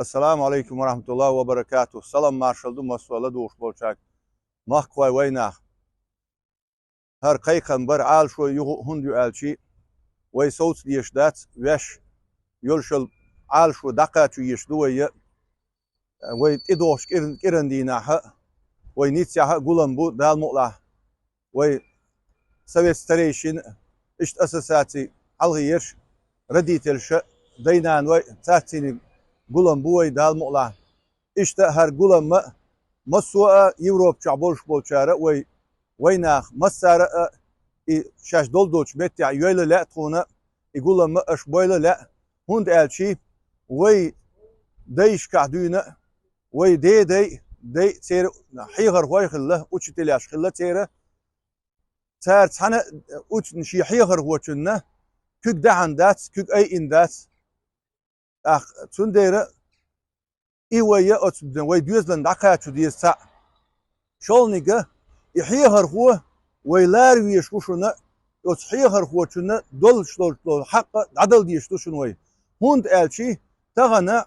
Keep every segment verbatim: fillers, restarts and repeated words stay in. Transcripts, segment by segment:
Ассаламу Ӏалайкум ва рахьматуллахӀи ва баракатухӀ. Салам-маршал ду массо а ладугӀуш болчаьрга. Махкахой, вайнах, хӀара кхайкхам бар Ӏалашо юха а, хӀунда ю аьлча, вай совца дезаш дац, ваьш йолаш йола Ӏалашо дӀакхачо езаш ду вай. Вай тӀедогӀучу кӀир-, кӀиран дийнахьа, вай Ниццехьа гулам бу, Дала мукъалахь. Вай совет старейшин, иштта ассоциаци хьалхаерш, родительша, дай-наной, царцийна гулам бу вай, Дала мукъалахь. Иштта хӀара гулам а массо а Европа чохь болуш болчара а вай, вайнах массара а и шаьш долу долчу меттехь йойла лаьа тхуна, и гулам а аша бойла лаьа, хӀунда аьлча вай дайшкахь дуьйна а, вай дедай, дай церан хьехархой хилла, учителяш хилла церан, цара цхьана а уц-, шен хьехархочунна куьг даьхьна дац, куьг айина дац. ТӀаккха цундела и вай я оцу вай доьзална дӀакхачо деза цхьаъ. ШолгӀаниг, и хьехархо вай лара везаш ву шуна, оцу хьехархочунна долуш долчу хьакъ дӀадала дезаш ду шуна вай. ХӀунда аьлча тахана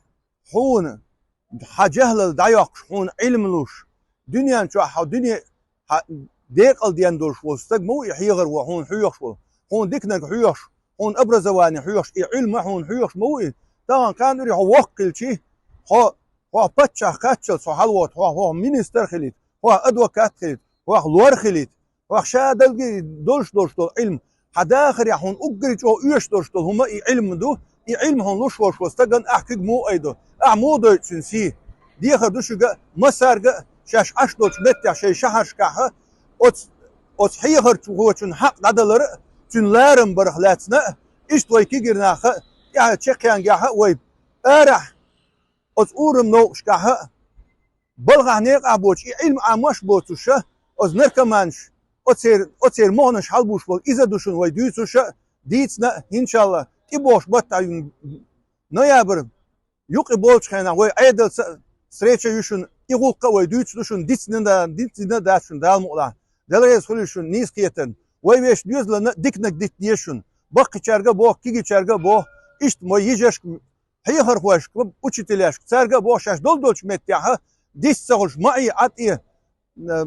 хьуна хьан жаьхӀлал дӀайоккхуш, хьуна Ӏилма луш, дуьнен чохь хьо дуьне хьан декъал ден долуш волу стаг ма ву и хьехархо хьуна хьоьхуш волу, хьуна диканиг хьоьхуш, хьуна образование хьоьхуш, и Ӏилма хьуна хьоьхуш ма ву и. Тахана кхана уьри хьо воккха хилчи, хьо, хьо паччахь кхаччалц хьо хьалавота, хьо, хьо министр хилийта, хьо адвокат хилийта, хьох лор хилийта, хьох ша далги долуш долуш долу Ӏилма, хьан дахарехь хьуна уггаре чӀогӀа оьшуш долуш долу хӀума и Ӏилма ду, и Ӏилма хьуна луш волуш волу стагана ахь куьг муха айдо, ахь муха дойту цуьнан сий. Дехар ду шуьга массаьрга а шаьш Ӏаш долчу меттехь шайн шахьаршкахь а, оцу, оцу хьехархочун хьакъ дӀадалар а, цуьнан ларам барах лаьцна а, иштта вай кегийрхой а, тӀаьхьа чекхъяьнгехь а вай арахь оцу урам новкъашкахь а, балхахь некъахь боцуш, и Ӏилма Ӏамош боцуш а, оцу наркоманаш, оцеран, оцеран моханаш хьалабуш болу иза ду шуна вай дуьйцуш а, дийцина а, иншалла, тӀебогӀуш баттахь ю ноябрь юкъа болчу хенахь вай Ӏедалца а встреча ю шуна, и гӀуллакх а вай дуьйцуш ду шуна, дицдина а, дицдина а дац шуна, Дала мукъалахь. Дела реза хуьлийла шуна нийса кхетарна. Вай вешан доьзална диканиг дита деза шуна. Баккхийчаьрга а боху, кегийчаьрга а боху, иштта вай йижаршка, хьехархошка, учителяшка, цаьрга а боху шаьш долу долчу меттехь а, диц ца хуьлуш, ма Ӏе, Ӏад Ӏе, э,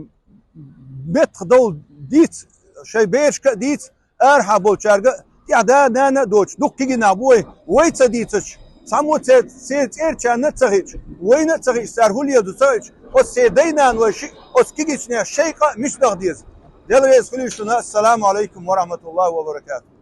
меттах довла диц, шайн берашка а дийца, арахьа болчаьрга а, тӀехь да-нана а доцуш, дукха кегий нах бу вай, вай ца дийцича, цхьаммо церан, церан цӀерачарна а ца хиъча, вайна а ца хиъча, цара хӀун леладо ца хиъча, оцу церан дай-наной шиъ, оцу кегийчу нехан шайн къа а мича даха деза. Дела реза хуьлийла шуна. Ассаламу Ӏалайкум ва рахьматуллахӀи ва баракатухӀ.